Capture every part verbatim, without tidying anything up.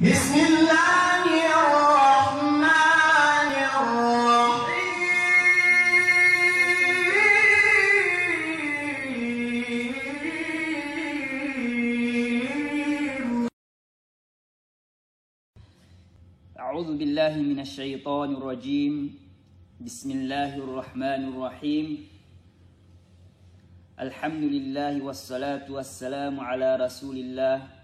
بسم الله الرحمن الرحيم. أعوذ بالله من الشيطان الرجيم. بسم الله الرحمن الرحيم. الحمد لله والصلاة والسلام على رسول الله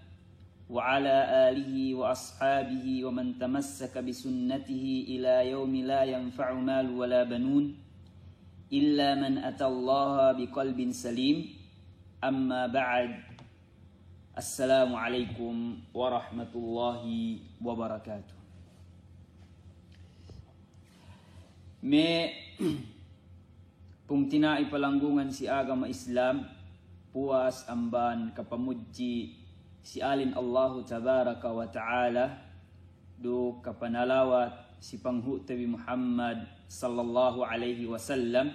وعلى آله وأصحابه ومن تمسك بسنته إلى يوم لا ينفع مال ولا بنون إلا من أتى الله بقلب سليم. أما بعد. Assalamu alaikum warahmatullahi wabarakatuh. Me' pungtina'i palanggungan si agama Islam, puwas amban kapamudji si alin Allahu tabaraka wa ta'ala, duk kapanalawat si panghu'te bi Muhammad sallallahu alaihi wasallam,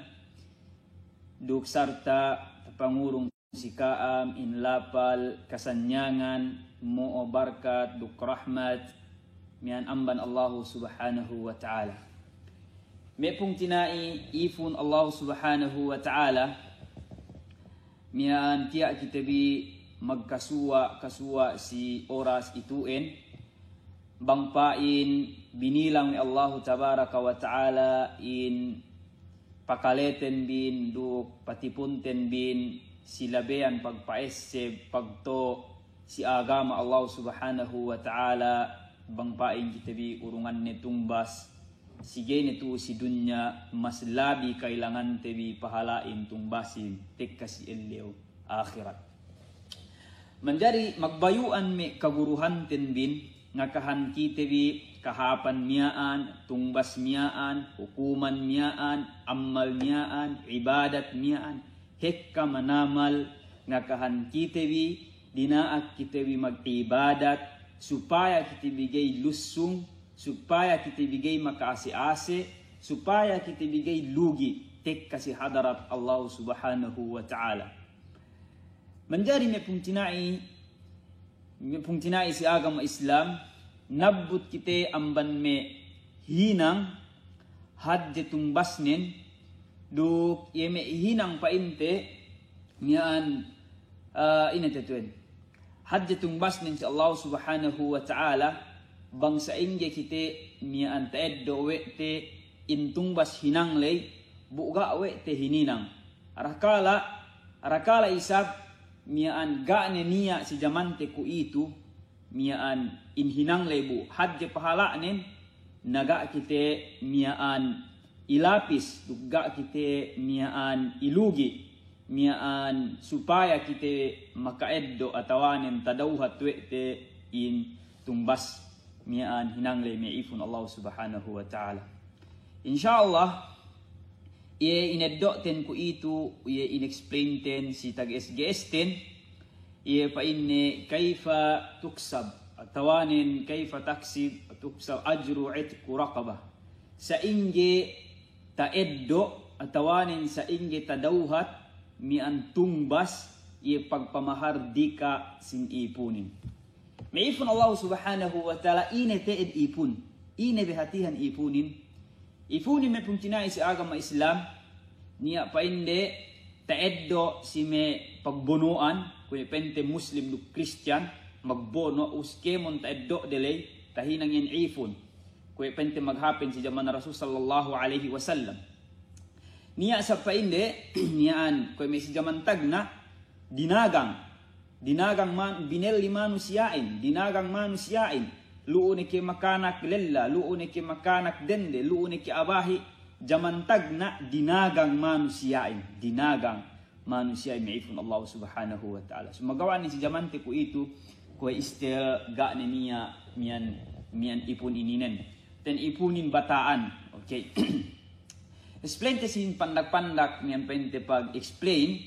duk sarta tapangurung si ka'am in lapal kasanyangan, mo'o barkat duk rahmat miya'an amban Allahu subhanahu wa ta'ala. Me' pungtina'i ipun Allahu subhanahu wa ta'ala, miya'an tiya' kite bi magkasuwa'-kasuwa' si oras itu'en, bang pa'in binilang we' Allahu tabaraka wa ta'ala in pakaleten bin duk patipunten bin si labeyan pagpa'esseb pagto' si agama Allahu subhanahu wa ta'ala, bang pa'in kite bi urunganne tungbas si ga'i ne tu'u si dunya, mas labi kailangante bi pahala'in tungbasin tekka si ellew ahirat. Manjari magbayu'an me' kaguruhanten bin, ngakahan kite bi kahāpan miya'an, tungbas miya'an, hukuman miya'an, ammal miya'an, ibadat miya'an, hekka manamal, ngakahan kite bi, dina'ak kite bi mag'ibadat, supaya kite bi ga'i lussung, supaya kite bi ga'i maka'ase'-ase', supaya kite bi ga'i lugi' tekka si hadarat Allahu subhanahu wa ta'ala. Manjari me' pungtina'i, me' pungtina'i si agama Islam, nabbut kite amban me' hinang hadje tungbasnen, duk iye me' hinang pa'inte miya'an, eh, ine tetuwen. Hadje tungbasnen si Allahu subhanahu wa ta'ala, bang sa'ingge kite miya'an ta'eddo' we' te in tungbas hinang ley, bu ga' we' te hininang. Arakala', arakala' isab miya'an ga' ne niya' si jamante kuwe'itu, miya'an in hinang ley bu hadje pahala'nen, na ga' kite miya'an ilapis, duk ga' kite miya'an ilugi', miya'an supaya kite maka'eddo' atawanen tadawhat we' te in tungbas miya'an hinang ley me' ipun Allahu subhanahu wa ta'ala. Insya Allah, iye ineddo'ten kuwe'itu, iye inexplainten si tag S G S-ten, iye pa'inne kayfa tuksab, atawanen kayfa taksib, tuksab ajru itqu raqabah. Sa'ingge ta'eddo', atawanen sa'ingge tadawhat miya'an tungbas iye pagpamahardika' sin ipunin. Me' ipun Allahu subhanahu wa ta'ala, ine te'ed ipun, ine be hatihan ipunin. Ipunin me' pungtina'i si agama Islam, niya' pa'inde ta'eddo' si me' pagbono'an, kuwe' pa'inte Muslim duk Kristiyan, magbono' us kēmon ta'eddo'de ley, tahinang iyan ipun. Kuwe' pa'inte maghapen si jaman Rasul sallallahu alaihi wasallam. Niya' sa pa'inde, miya'an, kuwe' me' si jaman tagna', dinagang. Dinagang man-, binelli manusiya'in, dinagang manusiya'in. Lu'u ne ke makanak lella, lu'u ne ke makanak dende, lu'u ne ke abahi', jaman tagna' dinagang manusiya'in, dinagang manusiya'in me' ipun Allahu subhanahu wa ta'ala. Sumagawa' ne si jamante kuwe'itu, kuwe' istel ga' ne niya' miya'an, miya'an ipun ininen. Ten ipunin bata'an. Okay. Explainte sin pandak-pandak miya'an pa'inte pag-explain,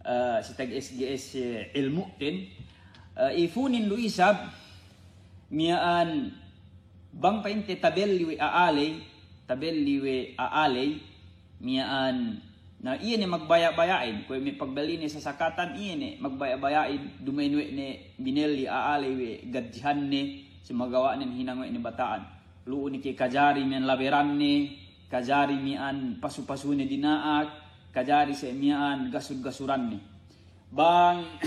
eh, si tag S G S, eh, ilmu'ten. Eh, ipunin du isab miya'an bang pa'inte tabelli we' a'a ley, tabelli we' a'a ley, miya'an, na iye ne magbaya'-baya'in, kuwe' me' pagbelline sasakatan iye ne magbaya'-baya'in, duma'in we' ne binelli a'a ley we' gadjihanne, Sumagawa'nen hinang we' ne bata'an. Lu'u ne ke kajari miya'an laberanne, kajari miya'an pasu-pasune dina'ak, kajari se' miya'an gasur-gasuranne. Bang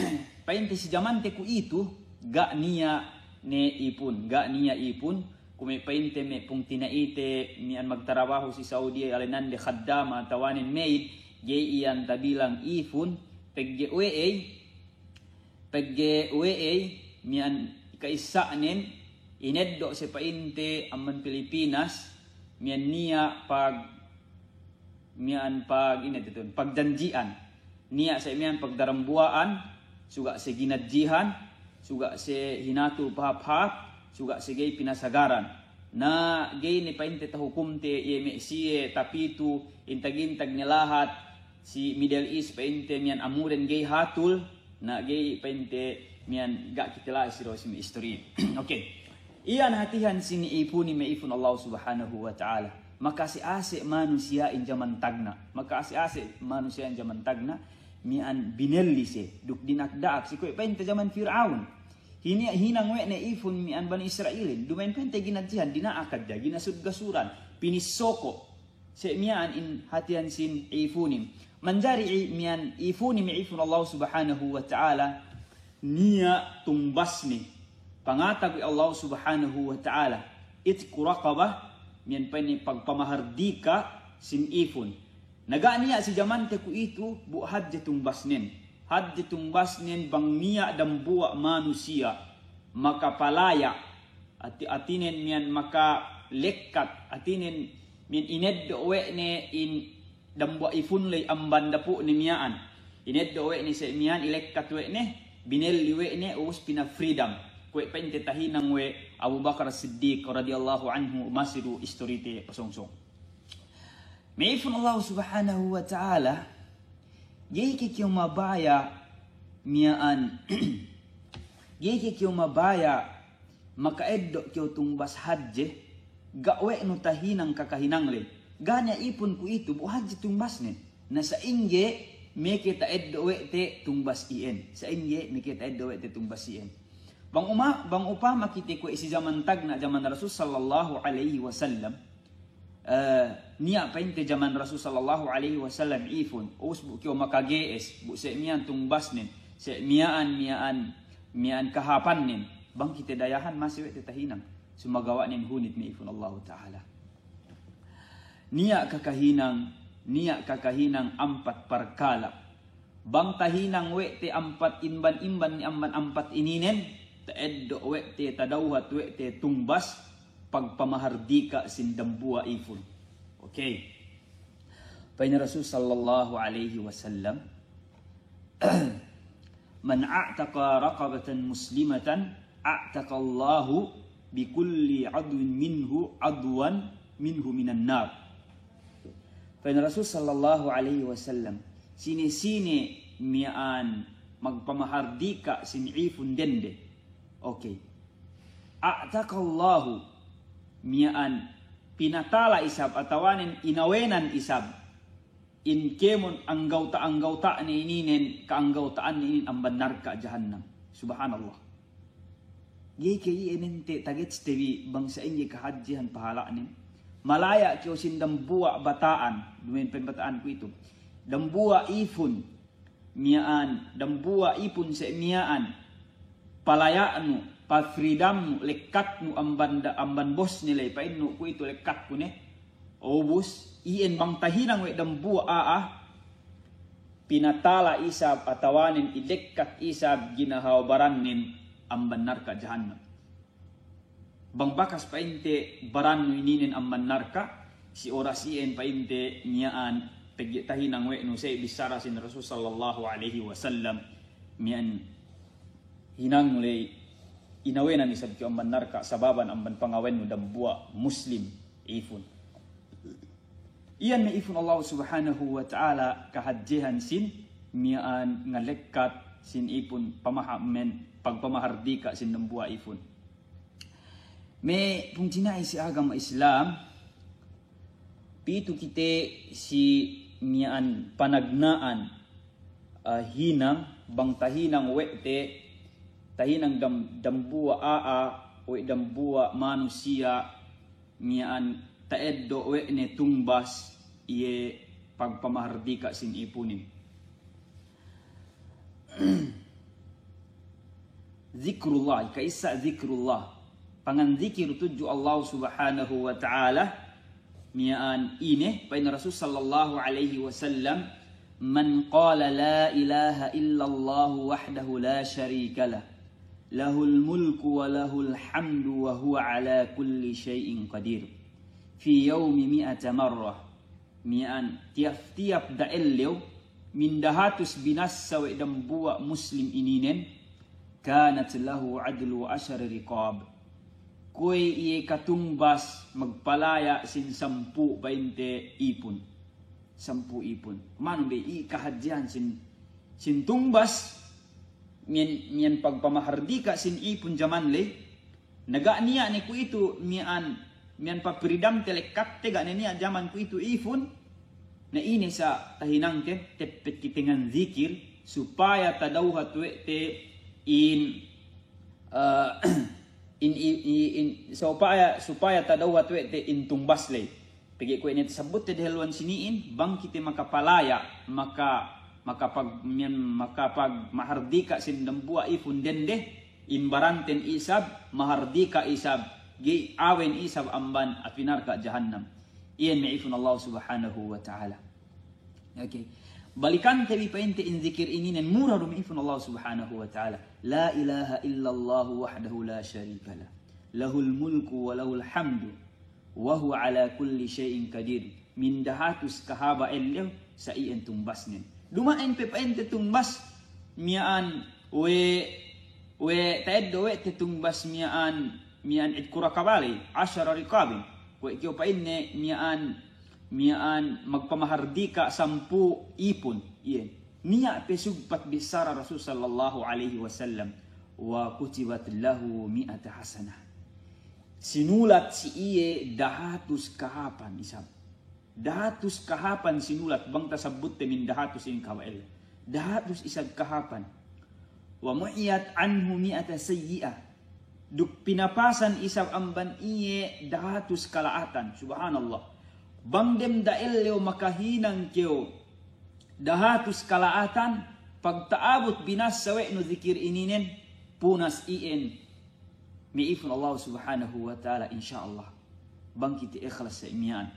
pa'inte si jamante kuwe'itu, ga' niya' ne ipun, ga' niya' ipun, kuwe' pa'inte me' pungtina'ite miya'an magtarabahu si Saudi, alenande khaddama atawanen maid, ga'i iyan tabilang ipun, pegge' we'ey, pegge' we'ey miya'an ka'issa'nen, ineddo' se pa'inte amban Pilipinas, miya'an niya' pag miya'an pag-, ine tetun, pagjanji'an. Niya' se' miya'an pagdarambuwa'an, suga' se' ginadjihan, suga' se' hinatul pahāp-hāp, suga' se' ga'i pinasagaran. Na ga'i ne pa'inte tahukumte iye me' siye, tapitu, intag-intag ne lahat si Middle East pa'inte miya'an amuden ga'i hatul, na ga'i pa'inte miya'an ga' kite la'i si du si me' istori. Oke. Iyan hatihan sin ipunin me' ipun Allah Subhanahu wa Ta'ala. Maka'ase'-ase' manusiya'in jaman tagna'. Maka'ase'-ase' manusiya'in jaman tagna', miya'an binelli siye, duk dina'ak-da'ak si kuwe' pa'inte jaman Fir'aun. Hini-, hinang we' ne ipun miya'an Bani Isra'ilin. Duma'in pa'inte ginadjihan, dina'ak hadja, ginasur-gasuran, pinissoko'. Se' miya'an in hatihan sin ipunin. Manjari i-, miya'an ipunin me' ipun Allah Subhanahu wa Ta'ala, niya' tungbasne. Pangatag we' Allah Subhanahu wa Ta'ala, itqu raqabah, miya'an pa'inne pagpamahardika' sin ipun. Na ga' niya' si jamante kuwe'itu, bu hadje tungbasnen. Hadje tungbasnen bang niya' dambuwa' manusiya' makapalaya', ati-, atinen miya'an makalekkat, atinen miya'an ineddo' we' ne in dambuwa' ipun ley amban dapu'ne miya'an. Ineddo' we' ne se' miya'an, ilekkat we' ne, binelli we' ne, ubus pina-freedom. Kuwe' pa'inte tahinang we' Abu Bakar Siddiq radiyallahu anhu, masi du istorite pasongsong. Me' ipun Allah Subhanahu wa Ta'ala, ga'i ke kew mabaya' miya'an, ga'i ke kew mabaya' maka'eddo' kew tungbas hadje, ga' we' nu tahinang kakahinang ley. Ga' niya' ipun kuwe'itu, bu hadje tungbasnen. Na sa'ingge meke ta'eddo' we' te tungbas iyan. Sa'ingge meke ta'eddo' we' te tungbas iyan. Bang uma-, bang upama kite kuwe' si jaman tagna', jaman Rasul sallallahu alaihi wasallam, eh, niya' pa'inte jaman Rasul sallallahu alaihi wasallam ipun, ubus bu kew makage'es, bu se' miya'an tungbasnen, se' miya'an, miya'an, miya'an kahāpannen, bang kite dayahan masi we' te tahinang. Sumagawa'nen hunit me' ipun Allahu Ta'ala. Niya' kakahinang, niya' kakahinang ampat parkala'. Bang tahinang we' te ampat imban-imban ni amban ampat ininen, ta'eddo' we' te, tadawhat we' te tungbas, pagpamahardika' sin dambuwa' ipun. Okey. Pa'in Rasul sallallahu alaihi wasallam, "Man a'taqa raqabatan muslimatan, a'taqallahu bikulli adwin minhu adwan minhu minan nar." Pa'in Rasul sallallahu alaihi wasallam, sine-sine miya'an magpamahardika' sin ipun dende. Okey. A'taqallahu, miya'an pinatala' isab atawanen inawenan isab in kēmon anggawta'-anggawta'ne ininen ka'anggawta'anne inin amban narka' jahannam. Subhanallah. Ga'i ke iye nente' tagets te bi bang sa'ingge kahadjehan pahala'nen. Malaya' kew sin dambuwa' bata'an, duma'in pa'in bata'an kuwe'itu. Dambuwa' ipun, miya'an, dambuwa' ipun se' miya'an, palaya'nu, pa-freedomnu, lekkatnu amban da-, amban bosne ley, pa'innu kuwe'itu lekkatku ne. Ubus, iyan bang tahinang we' dambuwa' a'a, pinatala' isab atawanen ilekkat isab ginahawa barannen amban narka' jahannam. Bang bakas pa'inte barannu ininen amban narka', si oras iyan pa'inte miya'an pegge' tahinang we' nu se' bissara sin Rasul sallallahu alaihi wasallam, miya'an hinang ley inawenan isab kew amban narka' sababan amban pangawennu dambuwa' muslim ipun. Iyan me' ipun Allah Subhanahu wa Ta'ala kahadjehan sin miya'an ngalekkat sin ipun pamahamen pagpamahardika' sin dambuwa' ipun. Me' pungtina'i si agama Islam, pitu kite si miya'an panagna'an, ah, hinang, bang tahinang we' te, tahinang dam-, dambuwa' a'a, we' dambuwa' manusiya' miya'an ta'eddo' we' ne tungbas iye pagpamahardika' sin ipunin. Zikrullah, ka'issa zikrullah. Pangan zikir tudju Allah Subhanahu wa Ta'ala, miya'an ine, pa'in Rasul sallallahu alaihi wasallam, "Man qala la ilaha illallah wahdahu la sharika lah, lahul mulku wa lahul hamdu wa huwa ala kulli shay'in qadir, fi yawmi mi'ata marrah." Miya'an tiyap-tiyap da'ellew, mindahatus binassa we' dambuwa' muslim ininen, kanat lahu adlu ashari riqab. Kuwe' iye katungbas magpalaya' sin sampū' pa'inte ipun. Sampū' ipun. Manu be i kahadjehan sin, sin tungbas, miyan, miyan pagpamahardika' sin ipun jaman ley, na ga' niya' ne kuwe'itu miya'an, miya'an papiridamte lekkatte ga' ne niya' jaman kuwe'itu ipun. Na ine sa' tahinangte, teppet kite ngan zikir, supaya tadawhat we' te in, eh, in, in, in, in, supaya, supaya tadawhat we' te in tungbas ley. Pegge' kuwe' ne tasabbutte dehelluwan sini'in, bang kite makapalaya', maka, makapag-, miyan, makapagmahardika' sin dambuwa' ipun dende, in baranten isab, mahardika' isab, ga'i awen isab amban api narka' jahannam. Iyan me' ipun Allah Subhanahu wa Ta'ala. Okay. Balikante bi pa'inte in zikir ininen mura du me' ipun Allah Subhanahu wa Ta'ala. La ilaha illallah wahdahu la sharika lah. Lahul mulku wa lahul hamdu. Wa huwa ala kulli shay'in qadir. Mindahatus kahaba' ellew sa' iyan tungbasnen. Duma'in pe pa'inte tungbas miya'an we', we' ta'eddo' we' te tungbas miya'an, miya'an itqu raqabah ley, ashara riqabin. Kuwe' kew pa'inne miya'an, miya'an magpamahardika' sampū' ipun. Iyan. Niya' pe sugpat bissara Rasul sallallahu alaihi wasallam. Wa kutibat lahu mi'ata hasanah. Sinulat si iye dahatus kahāpan isab. Dahatus kahāpan sinulat, bang tasabbutte min dahatus in kahāpan. Dahatus isab kahāpan. Wa muhiyat anhu mi'ata sayyi'ah. Duk pinapasan isab amban iye dahatus kala'atan. Subhanallah. Bang dem da'ellew makahinang kew dahatus kala'atan, pagta'abut binassa we' nu zikir ininen, punas iyan me' ipun Allah Subhanahu wa Ta'ala, insya Allah. Bang kite ikhlas sa' miya'an.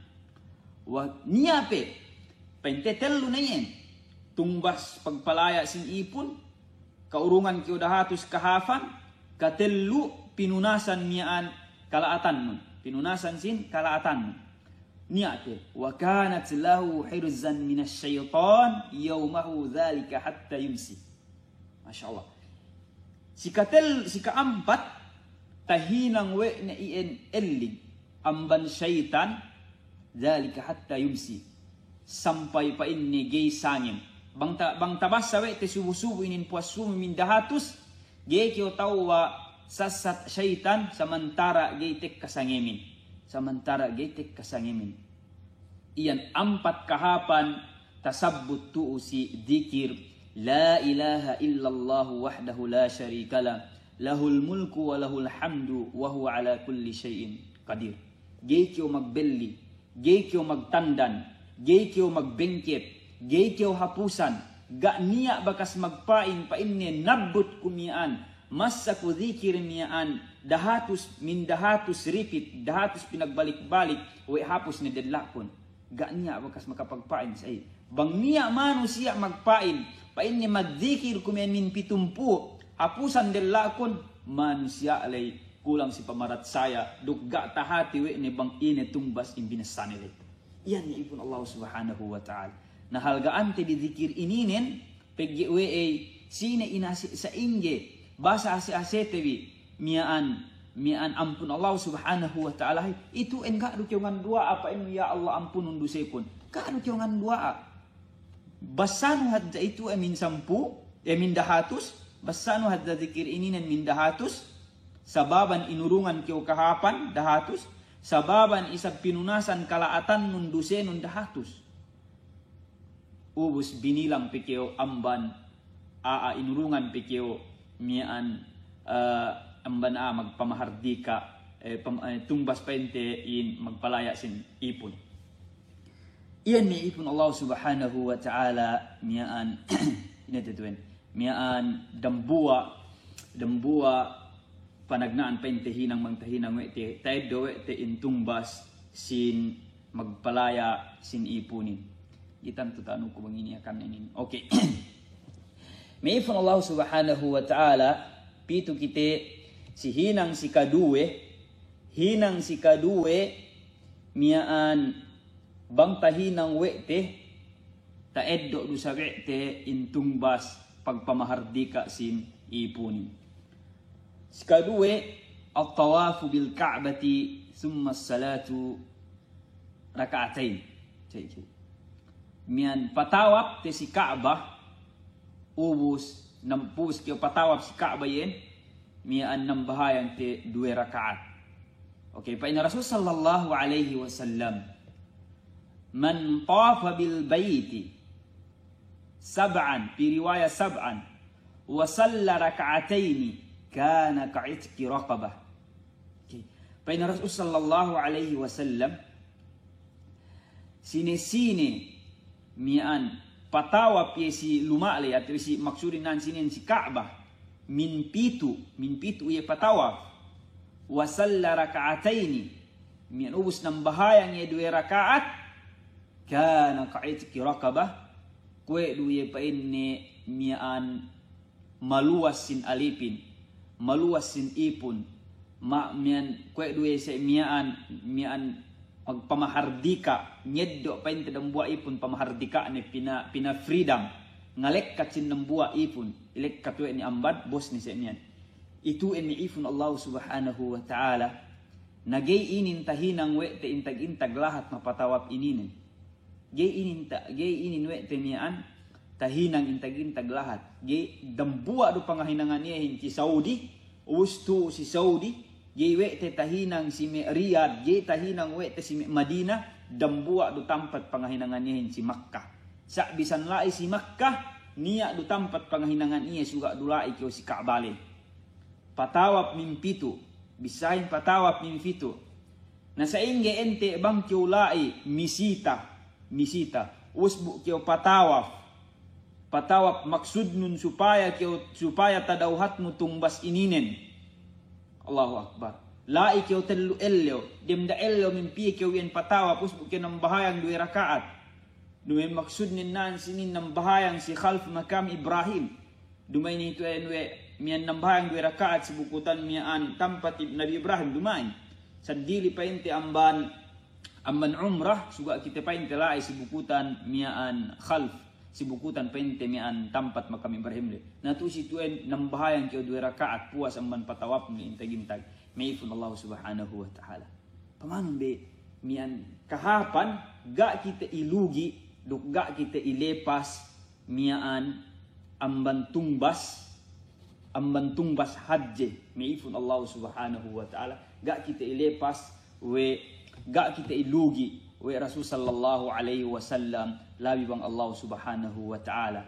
Wa niya' pe, pa'inte tellu ne iyan. Tungbas pagpalaya' sin ipun, ka'urungan kew dahatus kahāpan, katellu pinunasan miya'an kala'atannun. Pinunasan sin kala'atannun. Niya' pe, wa kanat lahu hirzan minasy syaitan yaumahu dzalika hatta yumsi. Masya Allah. Sikatel-, sika'ampat, tahinang we' ne iyan ellig amban saytan, dzalika hatta yumsi. Sampay pa'inne ga'i sangem. Bang ta-, bang tabassa we' te subu-subu inin puwas sumu min dahatus, ga'i kew tawwa' sassat saytan samantara' ga'i tekka sangemin. Samantara' ga'i tekka sangemin. Iyan ampat kahāpan tasabbut tu'u si dikir, la ilaha illallah wahdahu la sharika lah, lahul mulku wa lahul hamdu wa huwa ala kulli syai'in qadir. Ga'i kew magbelli, ga'i kew magtandan, ga'i kew magbengket, ga'i kew hapusan, ga' niya' bakas magpa'in, pa'inne nabbut ku miya'an, massa ku dikir miya'an, dahatus, min dahatus repeat, dahatus pinagbalik-balik, we' hapus ne della'kun. Ga' niya' bakas makapagpa'in sa' iye. Bang niya' manusiya' magpa'in, pa'inne magdikir ku miya'an min pitumpū', hapusan della'kun, manusiya' ley kulang si pamaratsaya, duk ga' tahati we' ne bang ine tungbas in binassa ne ley. Iyan ne ipun Allah Subhanahu wa Ta'ala. Na halga'ante bi dikir ininen, pegge' we'ey, sine inase-, sa'ingge, basa ase-asete bi, miya'an, miya'an ampun Allah Subhanahu wa Ta'ala, itu'en ga' du kew nganduwa'a pa'innu, "Ya Allah, ampunun dusekun." Ga' du kew nganduwa'a. Bassanu hadja itu'e min sampū', e, min dahatus, bassanu hadja dikir ininen min dahatus, sababan inurungan kew kahāpan, dahatus, sababan isab pinunasan kala'atannun dusenun, dahatus. Ubus binilang pe kew amban a'a inurungan pe kew miya'an, eh, amban a'a magpamahardika, eh, pam-, eh, tungbas pa'inte in magpalaya' sin ipun. Iyan me' ipun Allah Subhanahu wa Ta'ala miya'an, ine te tu'en, miya'an dambuwa', dambuwa' panagna'an pa'inte hinang bang tahinang we' te, ta'eddo' we' te in tungbas sin magpalaya' sin ipunin. Iye tantu tanuku bang inin akan inin. Oke. Me' ipun Allah Subhanahu wa Ta'ala, pitu kite si hinang si kaduwe, hinang si kaduwe miya'an bang tahinang we' te, ta'eddo' du sa we' te in tungbas pagpamahardika sin ipunin. Si kaduwe, at-tawafu bil Ka'bati thumma as-salatu raka'atayn. Miya'an patawap te si Ka'bah, ubus, nam-, ubus kew patawap si Ka'bah iyan, miya'an nambahayang te duwe raka'at. Oke, pa'in Rasul sallallahu alaihi wasallam, "Man tafa bil bayti sab'an," fi riwayah sab'an, "wa salla raka'ataini, kana ka'itqi raqabah." Oke. Pa'in Rasul sallallahu alaihi wasallam, sine-sine miya'an patawap iye si luma' ley, atawa si maksudin nan sinin si Ka'bah, min pitu', min pitu' iye patawap, wa salla raka'ataini, miya'an ubus nambahayang iye duwe raka'at, kana ka'itqi raqabah, kuwe' du iye pa'inne miya'an maluwas sin alipin, maluwas sin ipun, ma-, miya'an kuwe' du iye se' miya'an, miya'an magpamahardika, ngeddo' pa'inte dambuwa' ipun pamahardika'ne pina-, pina-freedom, ngalekkat sin dambuwa' ipun, ilekkat we' ne amban bosne se' miya'an. Itu'en me' ipun Allah Subhanahu wa Ta'ala, na ga'i inin tahinang we' te intag-intag lahat mapatawap ininen. Ga'i inin ta-, ga'i inin we' te miya'an tahinang intag-intag lahat. Ga'i dambuwa' du pangahinangan iyehin si Saudi, ubus tu'u si Saudi, ga'i we' te tahinang si me' Riyadh, ga'i tahinang we' te si me' Madinah, dambuwa' du tampat pangahinangan iyehin si Makkah. Sa' bisan la'i si Makkah, niya' du tampat pangahinangan iye suga' du la'i kew si Ka'bah ley. Patawap min pitu', bissāhin patawap min pitu'. Na sa'ingge ente' bang kew la'i misita, misita, usbu' kew patawaf. Patawaf maksudnun supaya kew, supaya tadawhatnu tungbas ininen. Allahu Akbar. La'i kew tellu ellew, dem da ellew min piye kew iyan patawaf, usbu' kew nambahayang duwe raka'at. Duma'in maksudnen nan sinin nambahayang si khalf makam Ibrahim. Duma'in itu en we' miya'an nambahayang duwe raka'at si bukutan miya'an tampat Ib-, Nabi Ibrahim duma'in. Saddili pa'inte amban, amban umrah, suga' kite pa'inte la'i si bukutan miya'an khalf, si bukutan pa'inte miya'an tampat makam Ibrahim ley. Na tu'u si tu'en nambahayang kew duwe raka'at puwas amban patawapnu intag-intag. Me' ipun Allah Subhanahu wa Ta'ala. Pamanun be miya'an kahāpan, ga' kite ilugi, duk ga' kite ilepas miya'an amban tungbas, amban tungbas hadje, me' ipun Allah Subhanahu wa Ta'ala, ga' kite ilepas we', ga' kite ilugi we' Rasul sallallahu alaihi wasallam, labi bang Allah Subhanahu wa Ta'ala.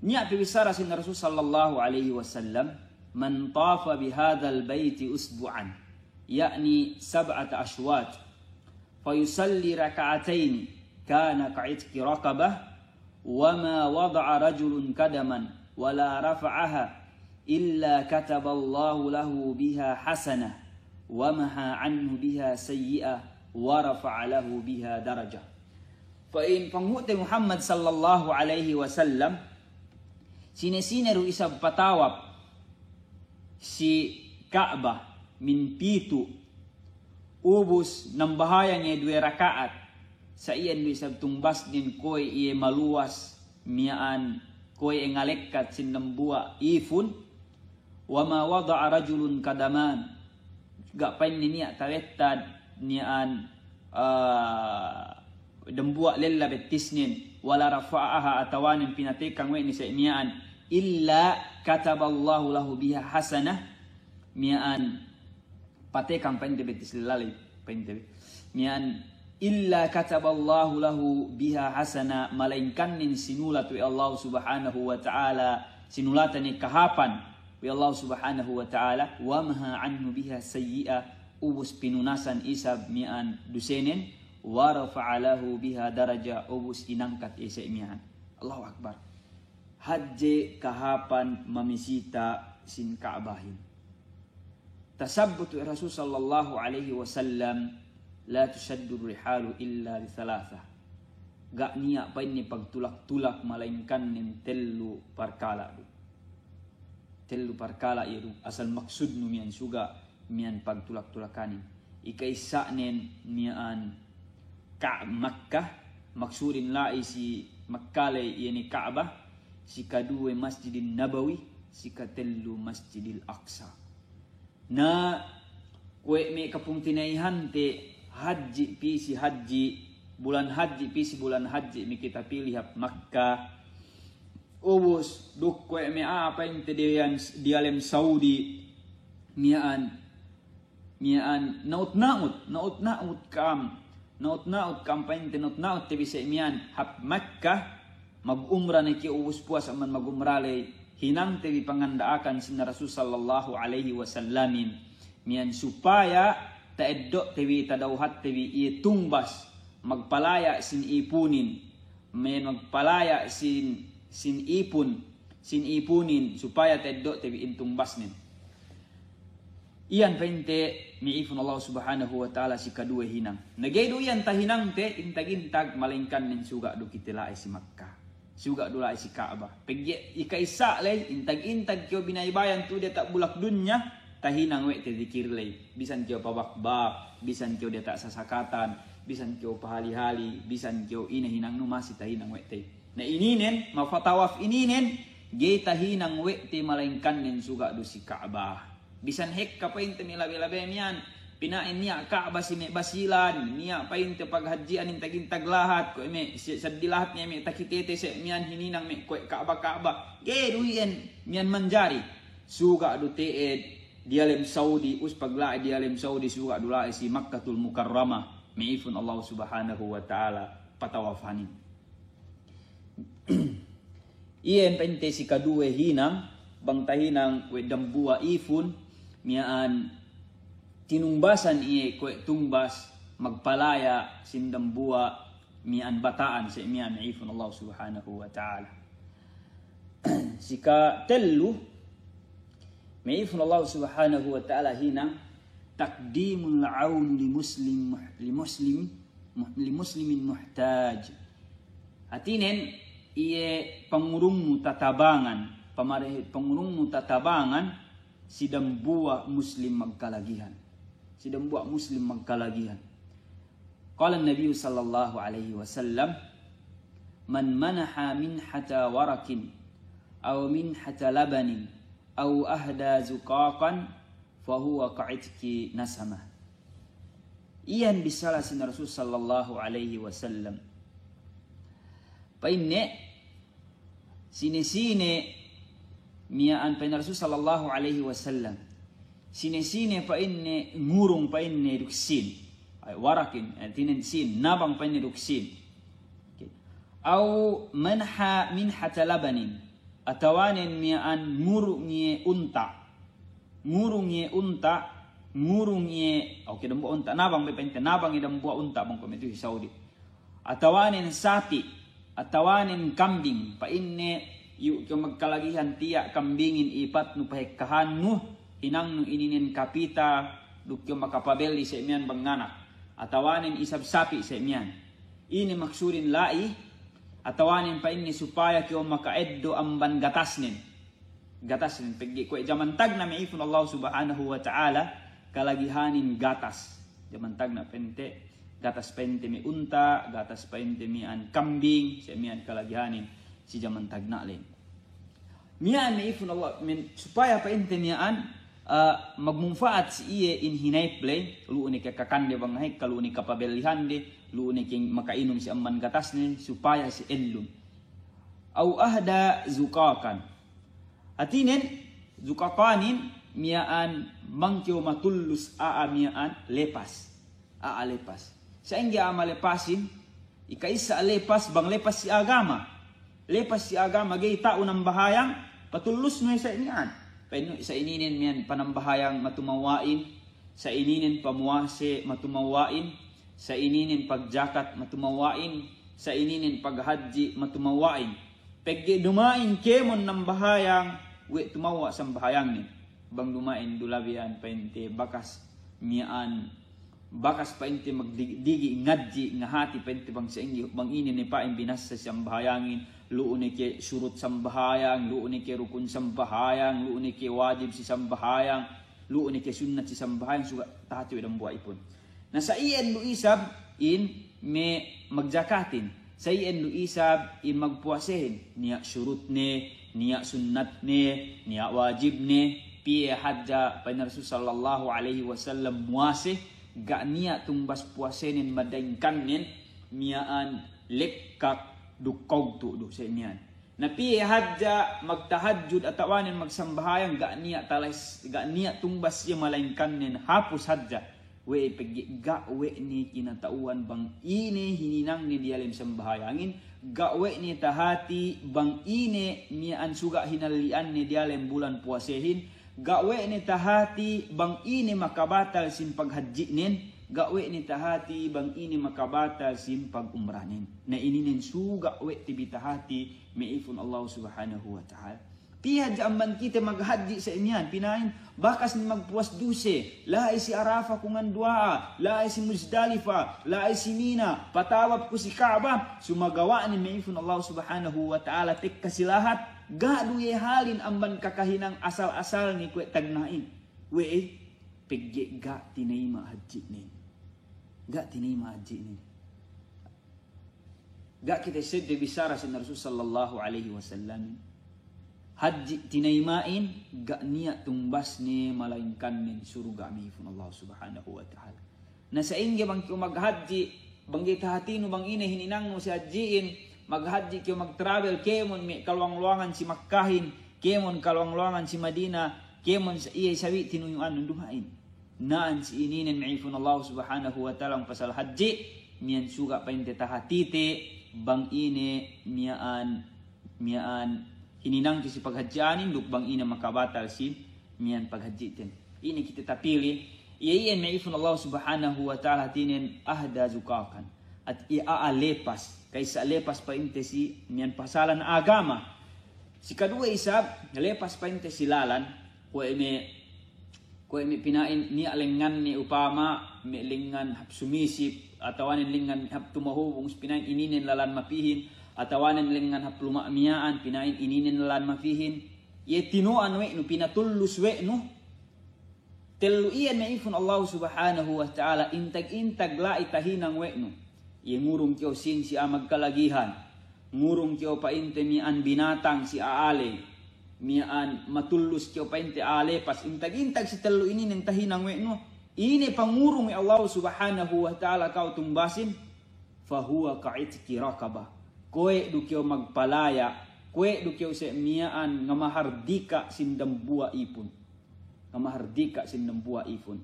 Niya' pe bissara sin Rasul sallallahu alaihi wasallam, "Man tafa bihadzal baiti usbu'an," ya'ni sab'ata ashwat, "fayusalli raka'ataini, kana ka'itqi raqabah, wa ma wada'a rajulun qadaman, wa la rafa'aha, illa kataballahu lahu biha hasanah, wa maha anhu biha sayyi'ah, wa rafa'a lahu biha darajah." Pa'in panghu'te Muhammad sallallahu alaihi wasallam, sine-sine du isab patawap si Ka'bah min pitu', ubus nambahayang iye duwe raka'at, sa' iyan du isab tungbasnen kuwe' iye maluwas miya'an, kuwe' iye ngalekkat sin dambuwa' ipun, "Wa ma wada'a rajulun qadaman," ga' pa'inne niya' tawettad miya'an, ah, dambuwa' lella bettisnen, "wa la rafa'aha," atawanen pinatekang we' ne se' miya'an, "illa kataballahu lahu biha hasanah," miya'an patekang pa'inte bettis lella ley, pa'inte. Miya'an إلا كتب الله له بها حسنة, malaingkannen sinulat we' Allah Subhanahu wa Ta'ala, sinulatan ne kahāpan we' Allah Subhanahu wa Ta'ala, ومحا عنه بها سيئة, ubus pinunasan isab miya'an dusenen, ورفع له بها درجة, ubus inangkat isab miya'an. Allahu Akbar. Hadje kahāpan mamisita sin Ka'bahin. Tasabbut we' Rasul sallallahu alaihi wasallam, لا تشد الرحال إلا لثلاثة. Ga' niya' pa'inne pagtulak-tulak malaingkannen tellu parkala' du. Tellu parkala' iye du asal maksudnu miya'an suga' miya'an pagtulak-tulakanin. Ika'issa'nen miya'an Ka-, Makkah, maksudin la'i si Makkah ley iye ne Ka'bah, si kaduwe Masjidin Nabawi, si katellu Masjidil Aqsa. Na kuwe' me' kapungtina'ihante hadji' pī si hadji', bulan hadji' pī si bulan hadji' me' kite pī lihap Makkah. Ubus, duk kuwe' me' a'a pa'inte diyalem, diyalem Saudi, miya'an, miya'an, na'ut-na'ut, na'ut-na'ut ka'am, na'ut-na'ut ka'am pa'inte, na'ut-na'ut te bi se' miya'an hap Makkah, mag'umra ne kew ubus puwas amban mag'umra ley, hinangte bi panganda'akan sin Rasul sallallahu alaihi wasallamin, miya'an supaya ta'eddo'te bi, tadawhatte bi iye tungbas magpalaya' sin ipunin, me' magpalaya' sin, sin ipun, sin ipunin, supaya ta'eddo'te bi in tungbasnen. Iyan pa'inte me' ipun Allah Subhanahu wa Ta'ala si kaduwe hinang. Na ga'i du iyan tahinangte intag-intag, malaingkannen suga' du kite la'i si Makkah, suga' du la'i si Ka'bah. Pegge' ika'issa' ley, intag-intag kew binaybayan tu'u diyata' bulak dunya, tahinang we' te dikir ley. Bisan kew pabakbak, bisan kew diyata' sasakatan, bisan kew pahali-hali, bisan kew ine hinangnu, masi tahinang we' te. Na ininen, mapatawaf ininen, ga'i tahinang we' te malaingkannen suga' du si Ka'bah. Bisan hekka pa'inte me' labe-labe miya'an, pina'in niya' Ka'bah si me' Basilan, niya' pa'inte paghadji'an intag-intag lahat, kuwe' me' si-, saddi lahat niya' me' takitete se' miya'an hininang me' kuwe' Ka'bah-Ka'bah. Ga'i du iyan miya'an manjari. Suga' du te'ed diyalem Saudi, us pagla'i diyalem Saudi, suga' du la'i si Makkatul Mukarramah, me' ipun Allah Subhanahu wa Ta'ala patawafanin. Iyan pa'inte si kaduwe hinang, bang tahinang we' dambuwa' ipun, miya'an tinungbasan iye kuwe' tungbas magpalaya' sin dambuwa' miya'an bata'an se' miya'an me' ipun Allah Subhanahu wa Ta'ala. Si katellu, me' ipun Allah Subhanahu wa Ta'ala hinang, تقديم العون لمسلم مح-، لمسلم مح-، لمسلم محتاج. Hātinen, iye pangurungnu tatabangan, pamare-, pangurungnu tatabangan si dambuwa' muslim magkalagihan. Si dambuwa' muslim magkalagihan. قال النبي صلى الله عليه وسلم: من منح منحة ورق أو منحة لبن أو أهدى زقاقا فهو كعتق نسمة. Iyan bissala sin Rasul sallallahu alaihi wasallam. Pa'inne, sine-sine miya'an, pa'in Rasul sallallahu alaihi wasallam, sine-sine pa'inne ngurung pa'inne duk sīn. Ay, warakin, eh, hātinen sīn, nabang pa'inne duk sīn. Oke. Aw manha minhata labanin. Atawanen miya'an ngurung iye unta'. Ngurung iye unta', ngurung iye, oke, dambuwa' unta', nabang be pa'inte, nabang iye dambuwa' unta' bang kuwe' me' tu'u si Saudi. Atawanen sapi', atawanen kambing, pa'inne, iyu' kew magkalagihan tiya' kambingin ipatnu pahekkahannu, hinangnu ininen kapita, duk kew makapabelli se' miya'an bang nganak. Atawanen isab sapi' se' miya'an. Ine maksudin la'i, atawanen pa'inne supaya kew maka'eddo' amban gatasnen. Gatasnen, pegge' kuwe' jaman tagna' me' ipun Allah Subhanahu wa Ta'ala, kalagihanin gatas. Jaman tagna' pa'inte, gatas pa'inte me' unta', gatas pa'inte miya'an kambing, se' miya'an kalagihanin si jaman tagna' ley. Miya'an me' ipun Allah, men-, supaya pa'inte miya'an, eh, magmunfa'at si iye in hinayip ley, lu'u ne ke kakande bang hekka, lu'u ne kapabellihande, lu'u ne ke maka'inum si amban gatasne, supaya si ellum. Aw ahda zuqaqan. Hātinen, zuqaqanin miya'an bang kew matullus a'a miya'an lepas. A'a lepas. Sa'ingge a'a malepasin, ikaisa lepas bang lepas si agama. Lepas si agama, ga'i ta'u nambahayang, patullusnu sa' ini'an. Pa'innu sa' ininen miyan panambahayang matumawa'in, sa' ininen pamuwase matumawa'in, sa' ininen pagjakat matumawa'in, sa' ininen paghadji matumawa'in. Pegge' duma'in kēmon nambahayang, we' tumawa' sambahayangnen. Bang duma'in dulabihan pa'inte bakas miya'an, bakas pa'inte magdigi'-digi' ngadji' ngahati pa'inte bang sa'ingge, bang ine ne pa'in binassa si sambahayangin, lu'u ne ke surut sambahayang, lu'u ne ke rukun sambahayang, lu'u ne ke wajib si sambahayang, lu'u ne ke sunnat si sambahayang, suga' tahati we' dambuwa' ipun. Na sa' iyan du isab in me' magjakatin, sa' iyan du isab in magpuwasehin, niya' surutne, niya' sunnatne, niya' wajibne, piye hadja pa'in Rasul sallallahu alaihi wasallam muwase, ga' niya' tungbas puwasenen malaingkannen miya'an lekkak duk kawtu' du sa' ini'an. Na piye hadja magtahajjud atawanen magsambahayang, ga' niya' talas-, ga' niya' tungbas siye malaingkannen hapus hadja. We'ey? Pegge' ga' we' ne kinata'uhan bang ine hininangne diyalem sambahayangin, ga' we' ne tahati bang ine miya'an suga' hinalli'anne diyalem bulan puwasehin, ga' we' ne tahati bang ine makabatal sin paghadji'nen, ga' we' ne tahati bang ine makabatal sin pag'umrahnen. Na ininen suga' we' te bi tahati me' ipun Allah Subhanahu wa Ta'ala. Piye hadja amban kite maghadji' sa' ini'an, pina'in bakas ne magpuwas duse, la'i si Arafah ku nganduwa'a, la'i si Muzdalifah, la'i si Mina, patawap ku si Ka'bah, sumagawa'nen me' ipun Allah Subhanahu wa Ta'ala tekka si lahat, ga' du iye halin amban kakahinang asal-asalne kuwe' tagna'in. We'ey? Pegge' ga' tinayima' hadji'nen. Ga' tinayima' hadji'nen. Ga' kite sedde bissara sin Rasul sallallahu alaihi wasallam. Hadji' tinayima'in, ga' niya' tungbasne malaingkannen surga' me' ipun Allah Subhanahu wa Ta'ala. Na sa'ingge bang kew maghadji', bang ga'i tahatinu bang ine hininangnu si hadji'in, maghadji' kew magtravel, kēmon me' kaluwang-luwangan si Makkahin, kēmon kaluwang-luwangan si Madina, kēmon sa-, iye sabi' tinuyu'annun duma'in. Na'an si ininen me' ipun Allah Subhanahu wa Ta'ala bang pasal hadji', miya'an suga' pa'inte tahatite bang ine miya'an, miya'an hininangte si paghadji'anin duk bang ine makabatal si miya'an paghadji'ten. Ine kite tapili, iye iyan me' ipun Allah Subhanahu wa Ta'ala hatinen ahda zukatan. At iye a'a lepas, ka'isa lepas pa'inte si miya'an pasalan agama. Si kaduwe isab, lepas pa'inte si lalan, kuwe' me', kuwe' me' pina'in niya' lengnganne upama, me' lengngan hap sumisip, atawanen lengngan hap tumahubung, pina'in ininen lalan mapihin, atawanen lengngan hap luma' miya'an, pina'in ininen lalan mapihin. Iye tinu'an we' nu, pinatullus we' nu, tellu iyan me' ipun Allah Subhanahu wa Ta'ala, intag-intag la'i tahinang we' nu. Iye ngurung kew sīn si a'a magkalagihan. Ngurung kew pa'inte miya'an binatang si a'a ley. Miya'an matullus kew pa'inte a'a lepas. Intag-intag si tellu ininen tahinang we' nu. Ine pangurung we' Allah Subhanahu wa Ta'ala kew tungbasin. Fahuwa ka'itqi raqabah. Kuwe' du kew magpalaya'. Kuwe' du kew se' miya'an ngamahardika' sin dambuwa' ipun. Ngamahardika' sin dambuwa' ipun.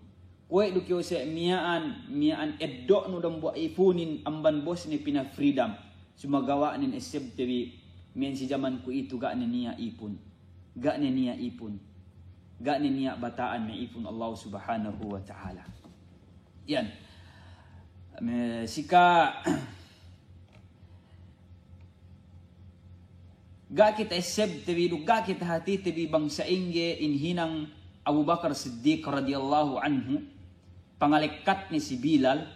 Kuwe' du kew se' miya'an, miya'an eddo'nu dambuwa' ipunin amban bosne pina-freedom. Sumagawa'nen essebte bi, miya'an si jaman kuwe'itu ga' ne niya' ipun. Ga' ne niya' ipun. Ga' ne niya' bata'an me' ipun Allah Subhanahu wa Ta'ala. Iyan. Me-, sika Ga' kite essebte bi duk ga' kite hatite bi bang sa'ingge in hinang Abu Bakar Siddiq radiyallahu anhu, pangalekkatne si Bilal.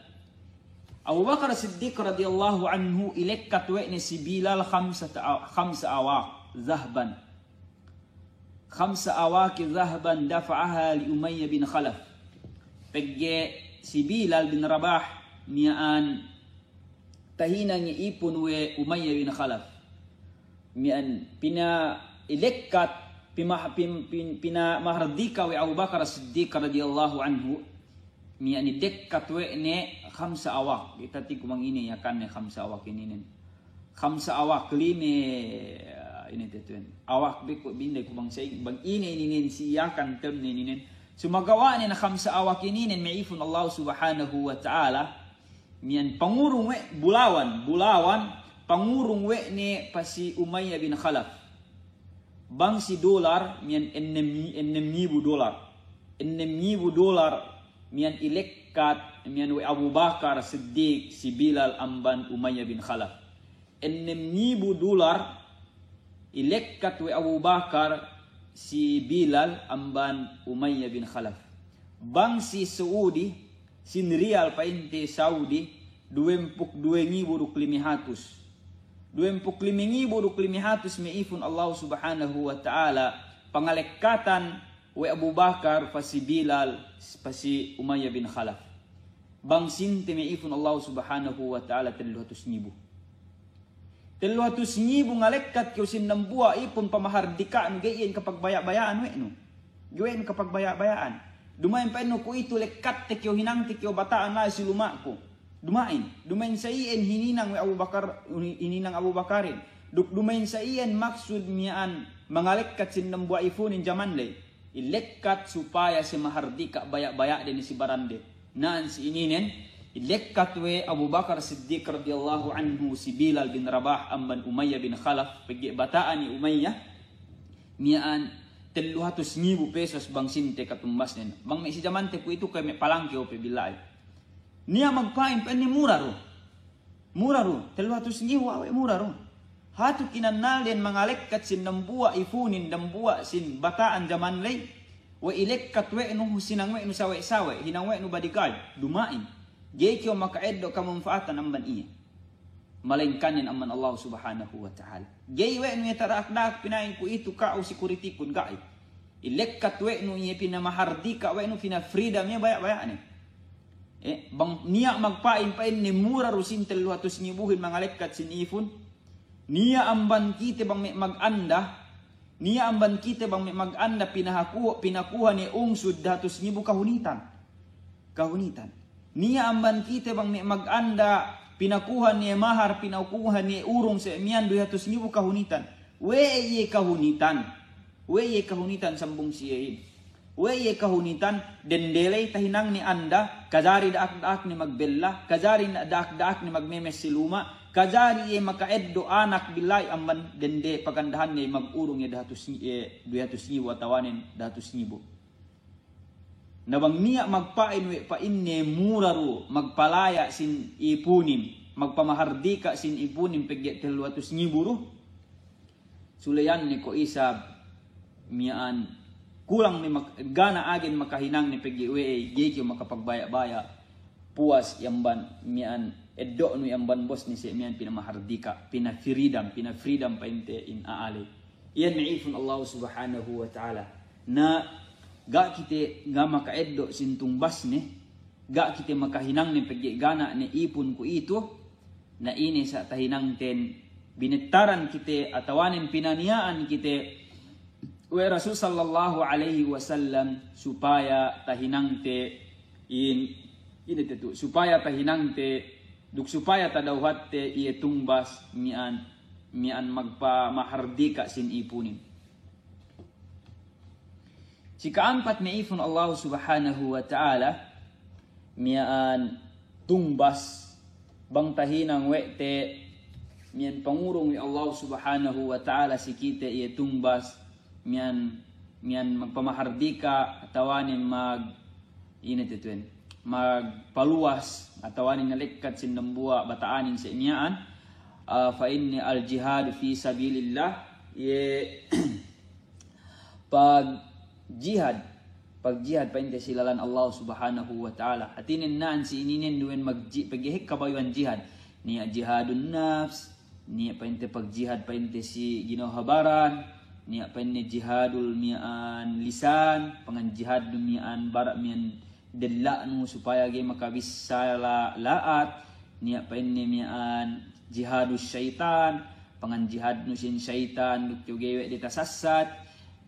Abu Bakar Siddiq radiyallahu anhu, ilekkat we' ne si Bilal khamsa ta-, khamsa awaq zahaban. Khamsa awaqi zahaban dafa'aha li Umayyah bin Khalaf. Pegge' si Bilal bin Rabah miya'an tahinang iye ipun we' Umayyah bin Khalaf. Miya'an pina-, ilekkat, pima-, pin-, pin-, pinamahardika we' Abu Bakar Siddiq radiyallahu anhu. Miya'an ilekkat we' ne khamsa awaq. Kite ti ku bang ine iyakanne khamsa awaq ininen. Khamsa awaq lime, ine tetuwen. Awaq bi ku binde ku bang sa'ingge, bang ine ininen si iyakan temne ininen. Sumagawa'nen khamsa awaq ininen me' ipun Allah Subhanahu wa Ta'ala. Miya'an pangurung we' bulawan, bulawan, pangurung we' ne pa si Umayyah bin Khalaf. Bang si dolar, miya'an ennem, ennem ngibu dolar. Ennem ngibu dolar, miya'an ilekkat, miya'an we' Abu Bakar Siddiq, si Bilal amban Umayyah bin Khalaf. Ennem ngibu dolar, ilekkat we' Abu Bakar si Bilal amban Umayyah bin Khalaf. Bang si Saudi, sin riyal pa'inte Saudi, duwempū' duwe ngibu duk lime hatus. Duwempū' lime ngibu duk lime hatus me' ipun Allah Subhanahu wa Ta'ala, pangalekkatan we' Abu Bakar, pa si Bilal, pa si Umayyah bin Khalaf. Bang sīnte me' ipun Allah Subhanahu wa Ta'ala tellu hatus ngibu. Tellu hatus ngibu ngalekkat kew sin dambuwa' ipun pamahardika'nu, ga'i iyan kapagbaya'-baya'an we' nu. Ga'i we' nu kapagbaya'-baya'an. Duma'in pa'innu kuwe'itu lekkatte kew, hinangte kew bata'an la'i si luma'ku. Duma'in. Duma'in sa iyan hininang we' Abu Bakar, hininang Abu Bakarin. Duk duma'in sa iyan maksud miya'an mangalekkat sin dambuwa' ipunin jaman ley. Ilekkat supaya si mahardika' baya'-baya'de ne si barande. Na'an si ininen, ilekkat we' Abu Bakar Siddiq radiyallahu anhu si Bilal bin Rabah amban Umayyah bin Khalaf, pegge' bata'an i Umayyah, miya'an tellu hatus ngibu pesos bang sīnte katumbasnen. Bang me' si jamante kuwe'itu kuwe' me' palangke ope bila'i. Niya' magpa'in pa'inne mura du. Mura du, tellu hatus ngibu we' mura du. Hatu kinannalden mangalekkat sin dambuwa' ipunin, dambuwa' sin bata'an jaman ley, we' ilekkat we' nu, hinang we' nu sawe'-sawe', hinang we' nu bodyguard, duma'in. Ga'i kew maka'eddo' kamanfa'atan amban iye. Malayingkanin amban Allah Subhanahu wa Ta'ala. Ga'i we' nu iye tada'ak-da'ak pina'in kuwe'itu ka'u security kun, ga'i. Ilekkat we' nu iye, pinamahardika' we' nu, pina-freedom iye baya'-baya'ne. Eh, bang niya' magpa'in pa'inne mura du sin tellu hatus ngibuhin mangalekkat sin ipun. Niya' amban kite bang me' maganda, niya' amban kite bang me' maganda pinahaku-, pinakuha ne ungsud dahatus ngibu kahunitan. Kahunitan. Niya' amban kite bang me' maganda pinakuha ne mahar, pinakuha ne urung se' miya'an duwe hatus ngibu kahunitan. We'ey iye kahunitan? We'ey iye kahunitan sambung si iyehin? We'ey iye kahunitan? Dende ley tahinangne anda, kajari da'ak-da'akne magbella, kajari da'ak-da'akne magmemes si luma', kajari iye maka'eddo' anak bila'i amban dende pagandahanne magurung iye dahatus ngi-, eh, duwe hatus ngibu atawanen dahatus ngibu. Na bang niya' magpa'in we' pa'inne mura du magpalaya' sin ipunin, magpamahardika' sin ipunin pegge' tellu hatus ngibu du, suleyanne ko' isab miya'an kulang ne mak-, ga' ne agen makahinangne pegge' we'ey, ga'i kew makapagbaya'-baya', puwas amban miya'an eddo'nu amban bosne se' miya'an pinamahardika', pina-freedom, pina-freedom pa'inte in a'a ley. Iyan me' ipun Allah Subhanahu wa Ta'ala. Na ga' kite ga' maka'eddo' sin tumbasne, ga' kite makahinangne pegge' ga' ne ipun kuwe'itu, na ine sa' tahinangten binettaran kite atawanen pinaniya'an kite we' Rasul sallallahu alaihi wasallam supaya tahinangte in, ine tetu, supaya tahinangte duk supaya tadawhatte iye tumbas miya'an, miya'an magpamahardika' sin ipunin. Si ka'ampat me' ipun Allah Subhanahu wa Ta'ala, miya'an tumbas bang tahinang we' te miya'an pangurung we' Allah Subhanahu wa Ta'ala si kite iye tumbas miya'an, miya'an magpamahardika' atawanen mag-, ine tetu'en, magpaluwas atawanen ngalekkat sin dambuwa' bata'anin se' miya'an, ah, fa inni al-jihadu fi sabilillah, iye pagjihad, pagjihad pa'inte si lalan Allah Subhanahu wa Ta'ala. Hātinen na'an si ininen duwen magji-, pegge' hekka bayu'an jihad. Niya' jihadun nafs, niya' pa'inte pagjihad pa'inte si ginawa baran, niya' pa'inne jihadul miya'an lisan, pangan jihadun miya'an bara' miya'an della'nu supaya ga'i makabissala la'at, niya' pa'inne miya'an jihadu saitan, pangan jihadnu sin saitan duk kew ga'i we' de tasassat,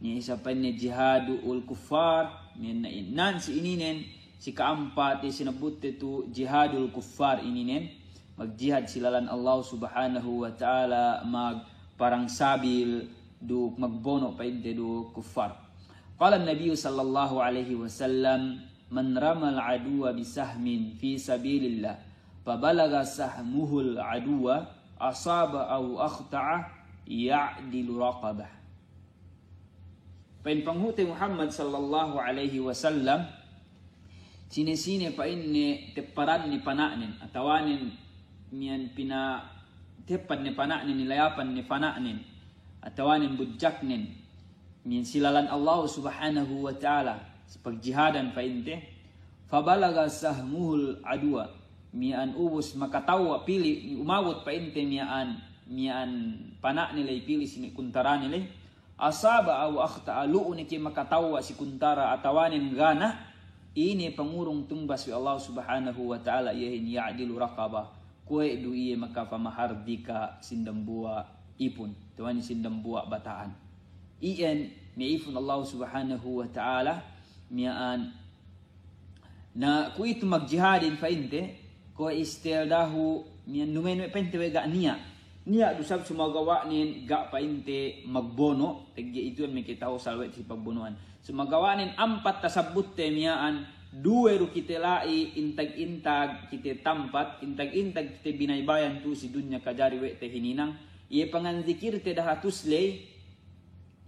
niya' isab pa'inne jihadul kuffar, miya'an na in-, na'an si ininen, si ka'ampat, eh, sinabbutte tu jihadul kuffar ininen, magjihad si lalan Allah Subhanahu wa Ta'ala, magparang sabil duk magbono' pa'inte duk kuffar. Qala an-Nabiyyu sallallahu alaihi wasallam, "Man ramal aduwwa bisahmin fi sabilillah, فبلغ سهمه العدو أصاب أو أخطأ يعدل رقبة. Pa'in panghu'te Muhammad sallallahu alaihi wasallam, sine-sine pa'inne tepparanne pana'nen, atawanen miyan pina-, teppadne pana'nen, nilayapanne pana'nen, atawanen budjaknen, miyan si lalan Allah Subhanahu wa Ta'ala, si pagjihadan pa'inte, فبلغ سهمه العدو, miyan ubus makatawwa' pili', umabut pa'inte miyan, miyan pana'ne ley pili' si me' kuntarane ley, أصاب أو أخطأ, lu'u ne ke makatawwa' si kuntara atawanen ga' ne, ine pangurung tungbas we' Allah Subhanahu wa Ta'ala, iyehin يعدل رقبة, kuwe' du iye makapamahardika sin dambuwa' ipun, atawanen sin dambuwa' bata'an. Iyan me' ipun Allah Subhanahu wa Ta'ala miya'an. Na kuwe'itu magjihadin pa'inte, kuwe' istel dahu' miyan duma'in we' pa'inte we' ga' niya'. Niya' du sab sumagawa'nen ga' pa'inte magbono', pegge' itu iyan me' kite tahu asal we' si pagbono'an. Sumagawa'nen ampat tasabbutte miya'an, duwe du kite la'i, intag-intag kite tampat, intag-intag kite binaybayan tu'u si dunya kajari we' te hininang, iye panganzikirte dahatus ley,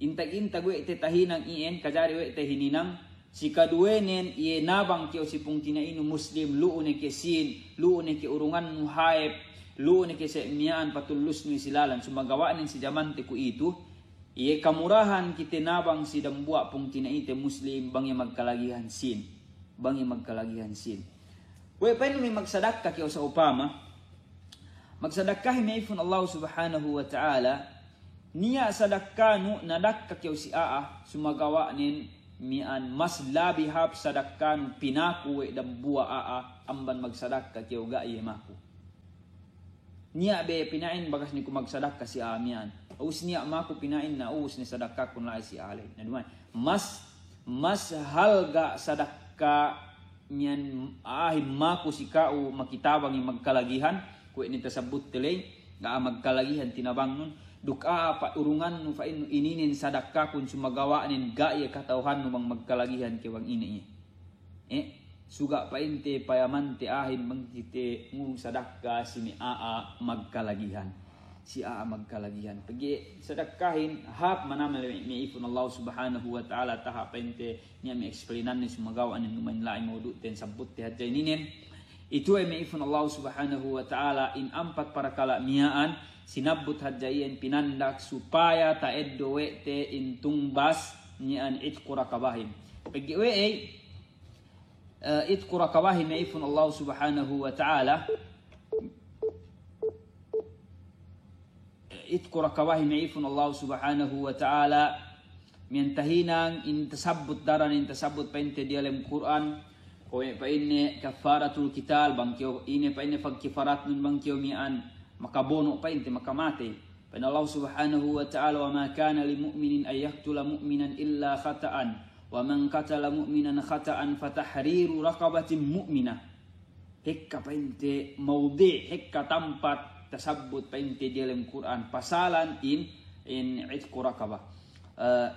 intag-intag we' te tahinang iyan, kajari we' te hininang, si kaduwenen iye nabang kew si pungtina'inu Muslim, lu'u ne ke sīn, lu'u ne ke urungannu hāp, lu'u ne ke se' miya'an patullusnu si lalan, sumagawa'nen si jamante kuwe'itu, iye kamurahan kite nabang si dambuwa' pungtina'ite Muslim, bang iye magkalagihan sīn, bang iye magkalagihan sīn. We' pa'innu me' magsadakka kew sa'upama, magsadakkahin me' ipun Allah Subhanahu wa Ta'ala, niya' sadakkanu nadakka kew si a'a, sumagawa'nen miya'an mas labi hāp sadakkanu pinaku we' dambuwa' a'a, amban magsadakka kew ga' iye maku. Niya' be pina'in bakas ne ku magsadakka si a'a miya'an. Ubus niya' maku pina'in na ubus ne sadakkakun la'i si a'a ley. Na duma'in. Mas, mas halga' sadakka miya'an a'ahin maku si ka'u makitabang iye magkalagihan, kuwe' ne tasabbutte ley, ga' magkalagihan tinabangnun, duk a'a pa'urungannu pa'innu ininen sadakkakun sumagawa'nen ga' iye kata'uhannu bang magkalagihan ke bang ine iye. Eh, suga' pa'inte payamante a'ahin bang kite ngurung sadakka si me' a'a magkalagihan. Si a'a magkalagihan. Pegge' sadakkahin hāp manamal me', me' ipun Allah Subhanahu wa Ta'ala taha' pa'inte niya' me' explainanne sumagawa'nen duma'in la'i mawdu'ten sabbutte hadja ininen. Itu we' me' ipun Allah Subhanahu wa Ta'ala in ampat parakala' miya'an sinabbut hadja iyan pinandak supaya ta'eddo' we' te in tungbas miya'an itqu raqabahin. Pegge' we' ey, eh, itqu raqabahin me' ipun Allah Subhanahu wa Ta'ala. Itqu raqabahin me' ipun Allah Subhanahu wa Ta'ala. Miya'an tahinang in tasabbut daran in tasabbut pa'inte diyalem Kur'an. Kuwe' pa'inne kaffaratul qital bang kew, ine pa'inne pagkifaratnun bang kew miya'an makabono' pa'inte makamatey. Pa'in Allah Subhanahu wa Ta'ala, وما كان لمؤمن أن يقتل مؤمنا إلا خطأ ومن قتل مؤمنا خطأ فتحرير رقبة مؤمنة. Hekka pa'inte mawdi', hekka tampat tasabbut pa'inte diyalem Kur'an pasalan in, in itqu raqabah. Eh,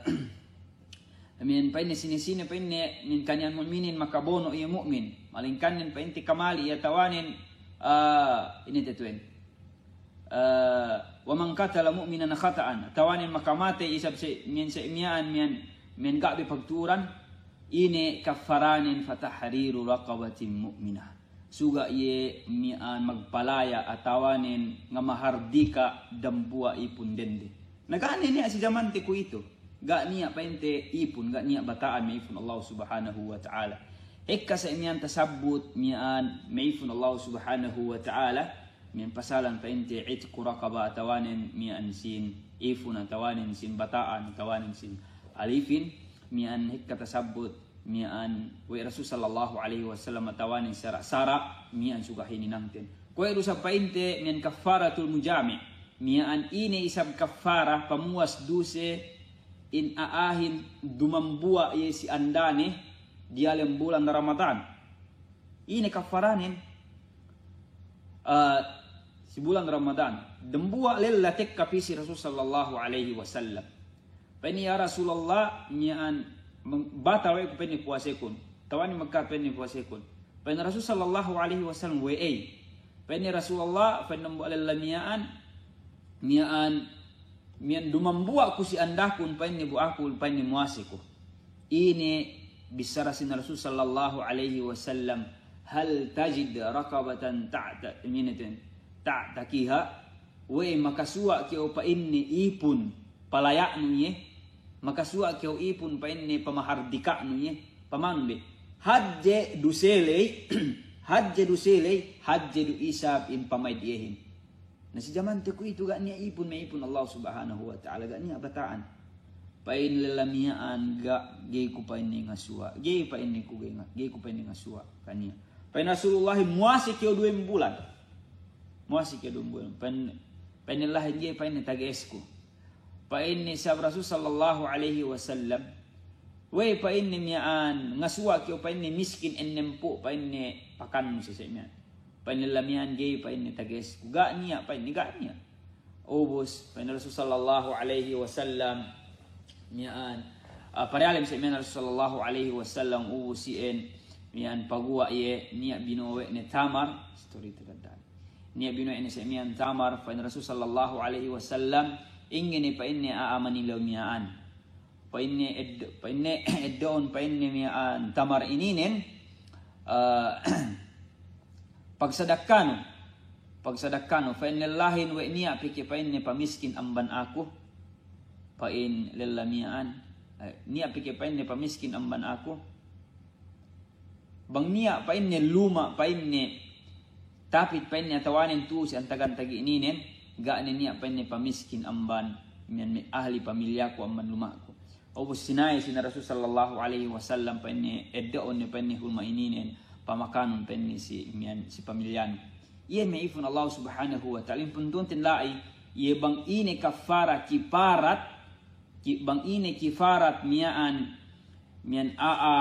Miya'an pa'inne sine-sine pa'inne miya'an kani'an mu'minin makabono' iye mu'min. Malingkannen pa'inte kamali iye atawanen, ah, ine tetuwen. Ah, ومن قتل مؤمنا خطأ. Atawanen makamatey isab se, miya'an se, miya'an, miya'an, miya'an ga' be pagtu'uran. Ine kaffaranen فتحرير رقبة مؤمنة. Suga' iye miya'an magpalaya' atawanen ngamahardika dambuwa' ipun dende. Na ga' ne niya' si jamante kuwe'itu. Ga' niya' pa'inte ipun, ga' niya' bata'an me' ipun Allah Subhanahu wa Ta'ala. Ekka sa' miya'an tasabbut miya'an me' ipun Allah Subhanahu wa Ta'ala, miya'an pasalan pa'inte itqu raqabah atawanen miya'an sin ipun atawanen sin bata'an atawanen sin alipin, miya'an ekka tasabbut miya'an we' Rasul sallallahu alaihi wasallam atawanen sara'-sara' miya'an suga' hininangten. Kuwe' du sa' pa'inte miya'an kaffaratul mujami'. Miya'an ine isab kaffara pamuwas duse in a'ahin dumambuwa' iye si andane diyalem bulan Ramadan. Ine kaffaranen, ah, si bulan Ramadan. Dambuwa' lella tekka pī si Rasul sallallahu alaihi wasallam. Pa'inne, "Ya Rasulallah, miya'an meng-, batal we' ku," pa'inne, "puwasekun. Tawanen magkahāp," pa'inne, "puwasekun." Pa'in Rasul sallallahu alaihi wasallam, "We' ey, Pa'inne Rasulullah, pa'inne dambuwa' lella miya'an, miya'an, miya'an dumambuwa' ku si andakun, pa'inne bu aku, pa'inne muwase ku. Ine bissara sin Rasul sallallahu alaihi wasallam, "Hal tajid raqabatan ta'ta-, minatan ta'taqiha?" We'ey makasuwa' kew pa'inne ipun palaya'nu iye, makasuwa' kew ipun pa'inne pamahardika'nu iye, pamanu be. Hadje duse ley, hadje duse ley, hadje du isab in pamaid iyehin. Na si jamante kuwe'itu ga' niya' ipun, me' ipun Allah Subhanahu wa Ta'ala, ga' niya' bata'an. Pa'in lella miya'an ga', ga'i ku pa'inne ngasuwa', ga'i pa'inne ku ga'i nga-, ga'i ku pa'inne ngasuwa', ga' niya'. Pa'in Rasulullah, muwase kew duwem bulan. Muwase kew duwem bulan. Pa'in, pa'in lellahin ga'i pa'inne tage'esku. Pa'inne sab Rasul sallallahu alaihi wasallam, we'ey pa'inne miya'an, ngasuwa' kew pa'inne miskin ennempū' pa'inne pakannu sese' miya'an. Pa'in lella miya'an ga'i pa'inne tage'esku. Ga' niya' pa'inne, ga' niya'. Ubus, pa'in Rasul sallallahu alaihi wasallam, miya'an, ah, pariyalem se' miya'an Rasul sallallahu alaihi wasallam, ubus iyan, miya'an paguwa' iye, niya' bino'o we' ne tamar, story tagaddan. Niya' bino'o we' ne se' miya'an tamar, pa'in Rasul sallallahu alaihi wasallam, ingge ne pa'inne a'a manilew miya'an. Pa'inne ed-, pa'inne eddo'un pa'inne miya'an tamar ininen, eh, pagsadakkanu, pagsadakkanu, pa'in lellahin we' niya' pike pa'inne pamiskin amban aku, pa'in lella miya'an, eh, niya' pike pa'inne pamiskin amban aku, bang niya' pa'inne luma' pa'inne tapit pa'inne atawanen tu'u si antagan tagi ininen, ga' ne niya' pa'inne pamiskin amban miya'an me' ahli pamilyaku amban luma'ku. Ubus sina'i sine Rasul sallallahu alaihi wasallam pa'inne eddo'un ne pa'inne hulma' ininen pamakanun pa'inne si miya'an si pamilyanu. Iye me' ipun Allah Subhanahu wa Ta'ala, in puntunten la'i, iye bang ine kafara kiparat, ki-, bang ine kifarat miya'an, miya'an a'a,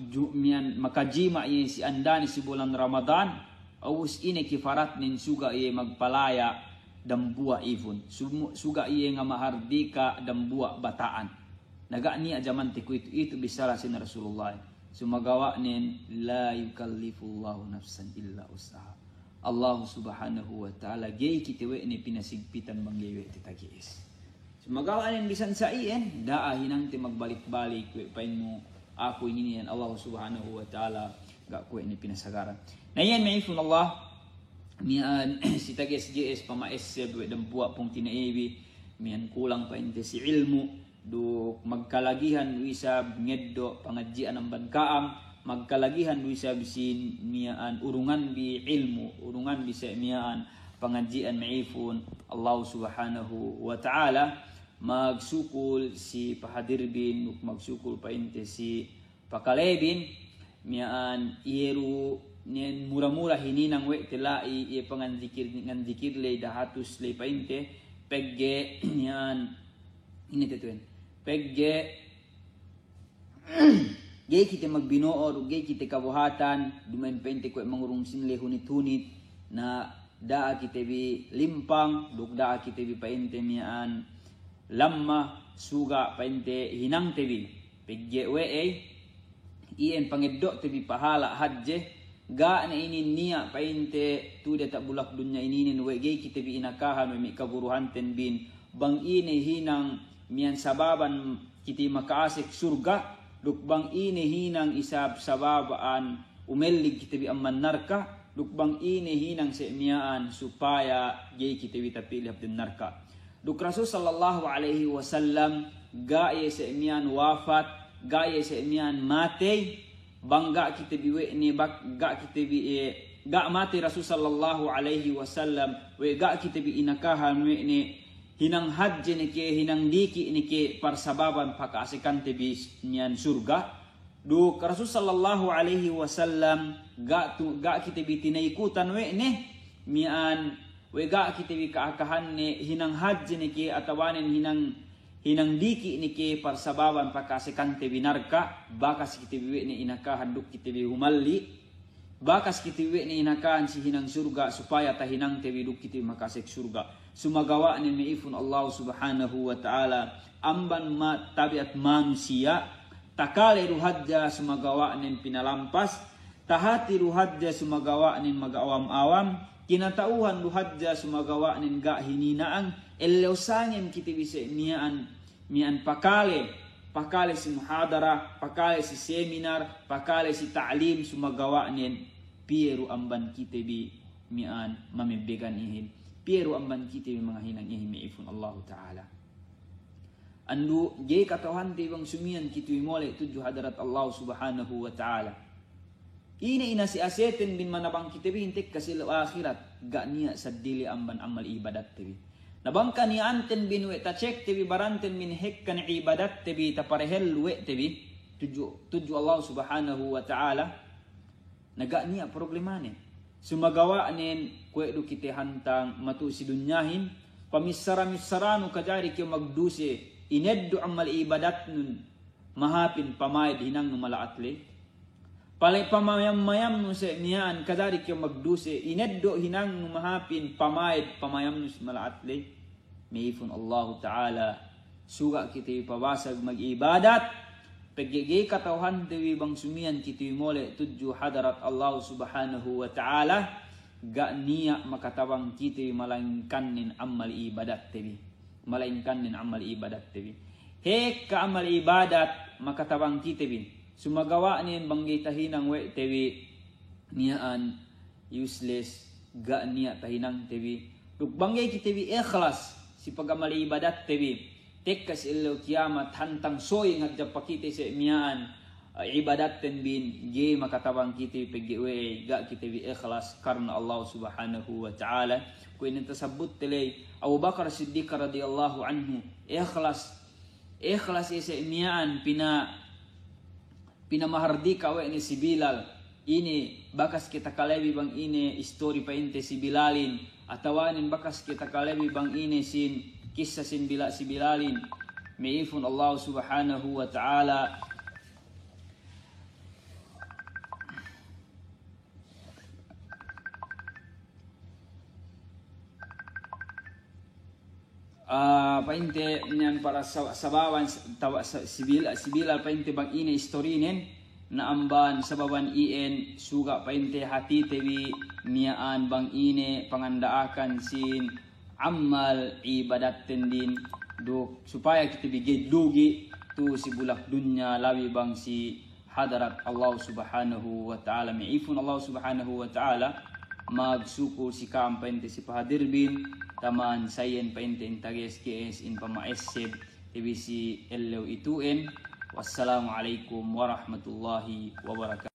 ju-, miya'an makajima' iye si andane si bulan Ramadan, ubus ine kifaratnen suga' iye magpalaya' dambuwa' ipun, sumu-, suga' iye ngamahardika' dambuwa' bata'an. Na ga' niya' jamante kuwe'itu, itu bissara sin Rasulullah. Sumagawa'nen, la yukallifullahu nafsan illa wus'aha. Allah Subhanahu wa Ta'ala, ga'i kite we' ne pinasigpitan bang ga'i we' te tage'es. Sumagawa'nen bisan sa iyan, da'a hinangte magbalik-balik we' pa'innu, aku ininen Allah Subhanahu wa Ta'ala, ga' ku we' ne pinasagaran. Na iyan me' ipun Allah, miya'an si tage'es-ge'es pama'esseb we' dambuwa' pungtina'ibi, miya'an kulang pa'inte si ilmu', duk magkalagihan du isab ngeddo' pangadji'an amban ka'am, magkalagihan du isab sin miya'an urunganbi ilmu', urunganbi se' miya'an pangadji'an me' ipun Allah Subhanahu wa Ta'ala, magsukul si pahadirbin, duk magsukul pa'inte si pakalebin, miya'an iye du niya' mura-mura hininang we' te la'i, iye panganjikir, nganjikir ley dahatus ley pa'inte, pegge' miya'an, ine te tu'en, pegge' ga'i kite magbino'o, duk ga'i kite kabuhatan, duma'in pa'inte kuwe' mangurung sin ley hunit-hunit, na da'a kite bi limpang, duk da'a kite bi pa'inte miya'an lamma, suga' pa'inte hinangte bi. Pegge' we'ey, iyan pangeddo'te bi pahala' hadje, ga' ne inin niya' pa'inte tu'u diyata' bulak dunya ininen we' ga'i kite bi inakahan we' me' kaguruhanten bin, bang ine hinang miya'an sababan kite maka'asek surga', duk bang ine hinang isab sababan umellig kite bi amban narka', duk bang ine hinang se' miya'an supaya ga'i kite bi tapili' hap dem narka'. Duk Rasul sallallahu alaihi wasallam, ga' iye se' miya'an wafat, ga' iye se' miya'an matey, bang ga' kite bi we' ne bak-, ga' kite bi, eh, ga' matey Rasul sallallahu alaihi wasallam, we' ga' kite bi inakahan we' ne hinang hadje ne ke, hinang diki' ne ke, parsababan paka'asekante bi miya'an surga'. Duk Rasul sallallahu alaihi wasallam ga' tu-, ga' kite bi tinaykutan we' ne, miya'an we' ga' kite bi ka'akahanne hinang hadje ne ke atawanen hinang, hinang diki' ne ke parsababan paka'asekante bi narka', bakas kite bi we' ne inakahan duk kite bi humalli', bakas kite bi we' ne inakahan si hinang surga' supaya tahinangte bi duk kite bi maka'asek surga'. Sumagawa'nen me' ipun Allah Subhanahu wa Ta'ala, amban ma-, tabi'at manusiya', takale du hadja sumagawa'nen pinalampas, tahati du hadja sumagawa'nen magawam-awam, kinata'uhan du hadja sumagawa'nen ga' hinina'ang, ellew sangem kite bi se' miya'an, miya'an pakale, pakale si muhadara, pakale si seminar, pakale si ta'lim, sumagawa'nen piye du amban kite bi miya'an mamebbegan ihin, piye du amban kite bi mangahinang ihin me' ipun Allahu Ta'ala. Andu', ga'i kata'uhante bang sumiyan kite bi mole' tudju hadarat Allah Subhanahu wa Ta'ala. Ine inase-aseten bin manabang kite bi hintek ka si ellew ahirat, ga' niya' saddili amban amal ibadatte bi. Na bang kaniya'anten bin we' tacekte bi baranten bin hekkan ibadatte bi taparehellu we' te bi tudju, tudju Allah Subhanahu wa Ta'ala, na ga' niya' problemane. Sumagawa'nen kuwe' du kite hantang matu'u si dunyahin, pamissara-missaranu kajari kew magduse, ineddo' amal ibadatnun mahapin pamayed hinangnu mala'at ley. Pale' pamayam-mayamnu se' miya'an kajari kew magduse, ineddo' hinangnu mahapin pamayed pamayamnu si mala'at ley. Me' ipun Allahu Ta'ala, suga' kite bi pabasag mag'ibadat, pegge' ga'i kata'uhante bi bang sumiyan kite bi mole' tudju hadarat Allah Subhanahu wa Ta'ala, ga' niya' makatabang kite bi malaingkannen amal ibadatte bi. Malaingkannen amal ibadatte bi. Hekka amal ibadat makatabang kite bi. Sumagawa'nen bang ga'i tahinang we' te bi miya'an useless, ga' niya' tahinangte bi. Duk bang ga'i kite bi ikhlas si pagamal ibadatte bi, tekka si ellew kiyamat hantang soyeng hadja pakite se' miya'an, eh, ibadatten bin, ga'i makatabang kite bi pegge' we'ey, ga' kite bi ikhlas karna Allah Subhanahu wa Ta'ala. Kuwe' inin tasabbutte ley Abu Bakar Siddiq radiyallahu anhu, ikhlas, ikhlas iye se' miya'an pina- pinamahardika we' ne si Bilal. Ine bakas ke takalebi bang ine istori pa'inte si Bilalin, atawanen bakas ke takalebi bang ine sin kissa sin Bila-, si Bilalin. Me' ipun Allah Subhanahu wa Ta'ala. Ah, pa'inte niyan para sa-, sababan s-, tawa-, sa-, si Bil-, si Bilal pa'inte bang ine istorinen, na amban sababan iyan suga' pa'inte hatite bi miya'an bang ine panganda'akan sin amal ibadatten din, duk supaya kite bi ga'i lugi' tu si bulak dunya labi bang si hadarat Allah Subhanahu wa Ta'ala. Me' ipun Allah Subhanahu wa Ta'ala, magsukul si ka'am pa'inte si pahadirbin, taman sayen pa'inte in tages-ges in pama'esseb te bi si ellew itu'en. Wassalamu alaikum warahmatullahi wabarakatuh.